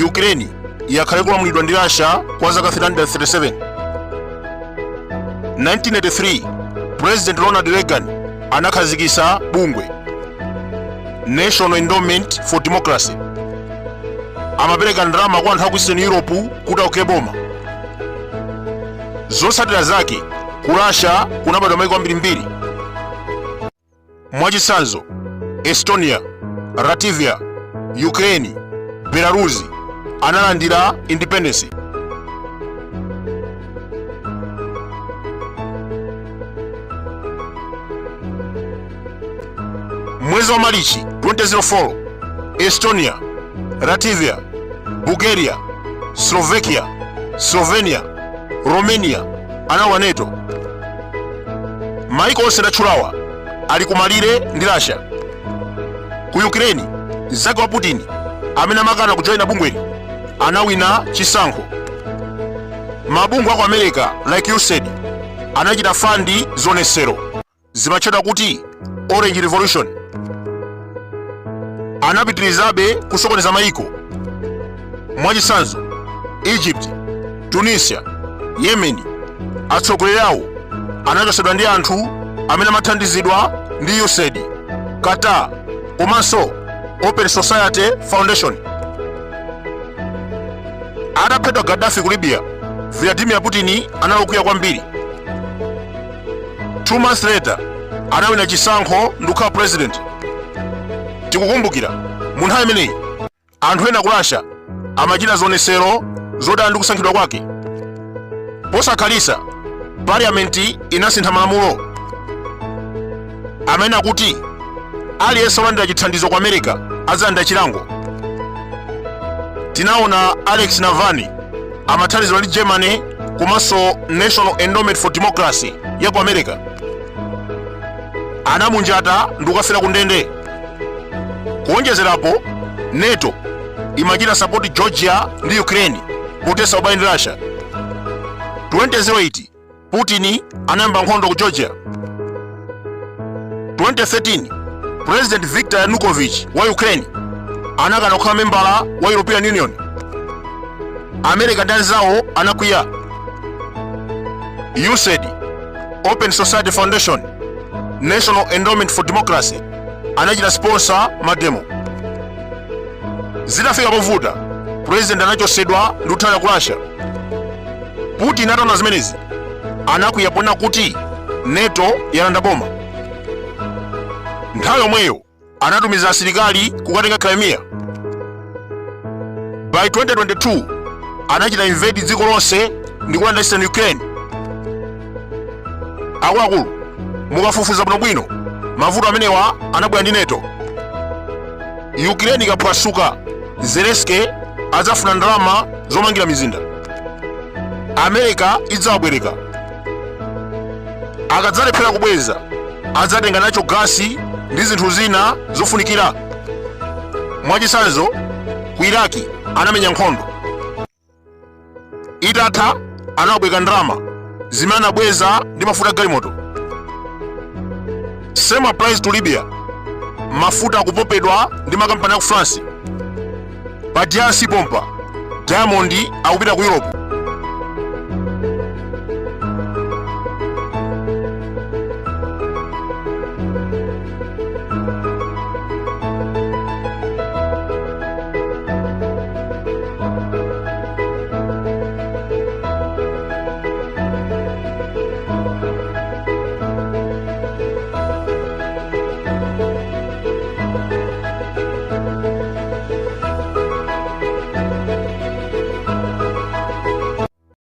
Ukraine yakhala ikulamulidwa ndi Russia kwa zaka 337. 1983, President Ronald Reagan anakhazikitsa bungwe National Endowment for Democracy. Amapereka ndalama kwa anthu aku Eastern Europe kuti aukire boma. Zotsatira zake, ku Russia kunabadwa maiko ambirimbiri. Mwachitsanzo, Estonia, Latvia, Ukraine, Belarus analandira independence. Mwezi wa Marichi 2004, Estonia, Latvia, Bulgaria, Slovakia, Slovenia, Romania analowa NATO. Maiko onse ndatchulawa ali kumalire ndi Russia. Ku Ukraine, mzake wa Putin amene amakana kujoyina bungweli anawina chisankho. Mabungwe aku America like USAID anachita fund zionetsero zimatchedwa kuti Orange Revolution. Anapitirizabe kusokoneza maiko, mwachitsanzo Egypt, Tunisia, Yemen. Atsogoleri awo anachotsedwa ndi anthu amene amathandizidwa ndi USAID, Qatar komanso Open Society Foundation. Ataphedwa Gaddafi ku Libya, Vladimir Putin anali okwiya kwambiri. 2 months later anawina chisankho ndi kukhala president. Tikukumbukira mu nthawi imeneyi anthu ena ku Russia amachita zionetsero zodana ndi kusankhidwa kwake. Posakhalitsa, parliament inasintha malamulo amene akuti aliyense olandira chithandizo ku America adzalandira chilango. Tinaona Alex Navalny amathandizidwa ndi Germany komanso National Endowment for Democracy ya ku America. Anamunjata ndi kukafera ku ndende. Kuonjezerapo, NATO imachita support Georgia ndi Ukraine pothetsa ubale ndi Russia. 2008, Putin anayamba nkhondo ku Georgia. 2013, President Viktor Yanukovych wa Ukraine anakana kukhala membala wa European Union. America ndi anzawo anakwiya. USAID, Open Society Foundation, National Endowment for Democracy anachita sponsor mademo. Zitafika povuta, president anachotsedwa ndi kuthawira ku Russia. Putin ataona zimenezi anakwiya ponena kuti NATO yalanda boma. Nthawi yomweyo anatumiza asilikali kukatenga Crimea. By 2022 anachita invade dziko lonse ndi kulanda eastern Ukraine. Akuluakulu, mukafufuza bwinobwino, mavuto amenewa anabwera ndi NATO. Ukraine ikaphwasuka, Zelensky adzafuna ndalama zomangira mizinda. America idzawabwereka. Akadzalephera kubweza, adzatenga nacho gasi ndi zinthu zina zofunikira. Mwachitsanzo, ku Iraki anamenya nkhondo, itatha anawabweka ndalama zimene anabweza ndi mafuta galimoto. Same applies to Libya. Mafuta akupopedwa ndi makampani aku France. Pa DRC pompa, diamond akupita ku Europe.